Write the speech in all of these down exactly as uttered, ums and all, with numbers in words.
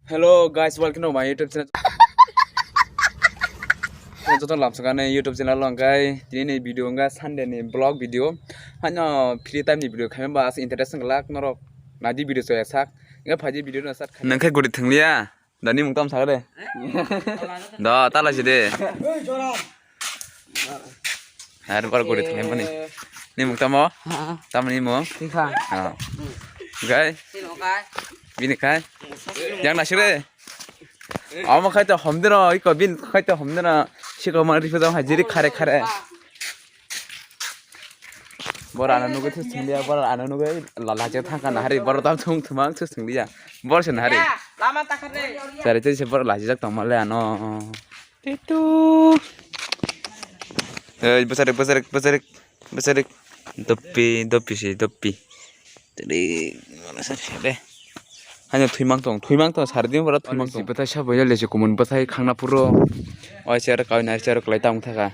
Hello guys, welcome to my YouTube channel. Joto lamsakani YouTube channel o hwnkhe tini ni video hwnkhe Sunday ni vlog video. Haino free time ni video khaimani ba aswk interesting glak norok naidi video soya sak. Hwnkhe phaidi video no start khai. Nang khe guri thwngliya. Da ni mung tam sakre. Da tala si de. Har bar guri thwngliya mani. Ni mung tamo? Tam ni mung? Tikha. Ha. Gai. Bini khai. Yang na sire. Amo khai to hom dino, iko bin khai to hom dino. Siko ma ri phajam hajiri khare khare. Bor ano nugwi thus thungliya, bor ano nugwi la-, lachi thangkha nahari, bor tam thung thumang thus thungliya. Bor se nahari. Lama takhar de. Chari chari se bor lachi jak tongmale ano. Titu. Ei, bwsarek, bwsarek, bwsarek, bwsarek. Doppi, doppi se, doppi. Tiri, mana sa se de. Hanya thuimang tong, thuimang tong, sari din bora thuimang tong. Bwthai sabo ya lesi kumun bwthai khangna puro. Oi, sero kawina, sero kwlai tamo thaka.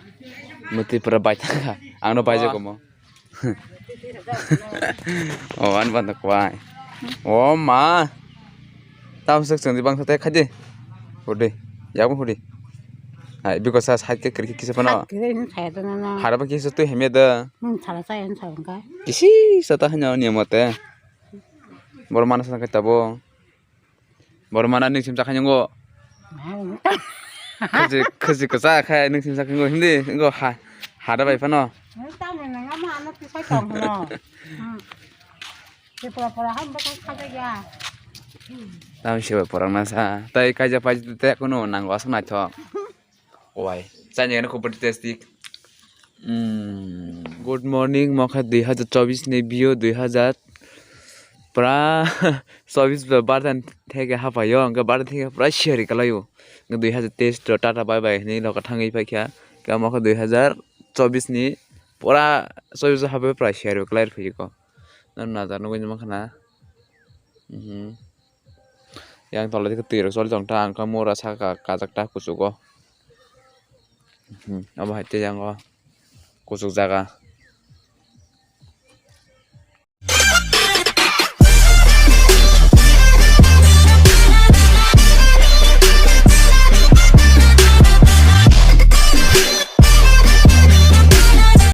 Muti pura bai thaka. Angno bai jago mo. O, ani banda kwai. O ma. Tam sik sing di bang thate khadi. Hudi. Yabu hudi. Hai, biko sa side ke kirki kisa pano. Kiri ni saya tu nana. Harap kisa tu hemia da. Hmm, salah saya yang saya enggak. Kisi sata hanya ni mate. Bor mana sana kita bo. Bor mana ning sim sakha nyango. Khasi, khasi kasa kha ning sim sakha nyango hindi ngo ha, ha da bai phano. Tamo nang ama ano kisai tong no. Hmm. Sipura pura ham bakal khaja ya. Tam siwa porang nasa. Tai kaja paji te kuno nang wasa na thok. Owai. Chani gana kubur testik. Hmm. Good morning, mokha dui hazar chobis ni bio dui hazar pra chobis ba bardan theke hapayo, angka bardan theke pra share kalayo. Angka dui hazar teis to tata bye bye ni loka thangwi paikha. Ka mokha dui hazar chobis ni pura chobis hapai pra share kalai phiko. Nan nazar nugwi makhana. Mhm. Yang tola dikhe twi rok choli tong ta, ang kha mura saka kajak ta kuchugo. Hmm, abo hai tei yang o kuchuk jaga.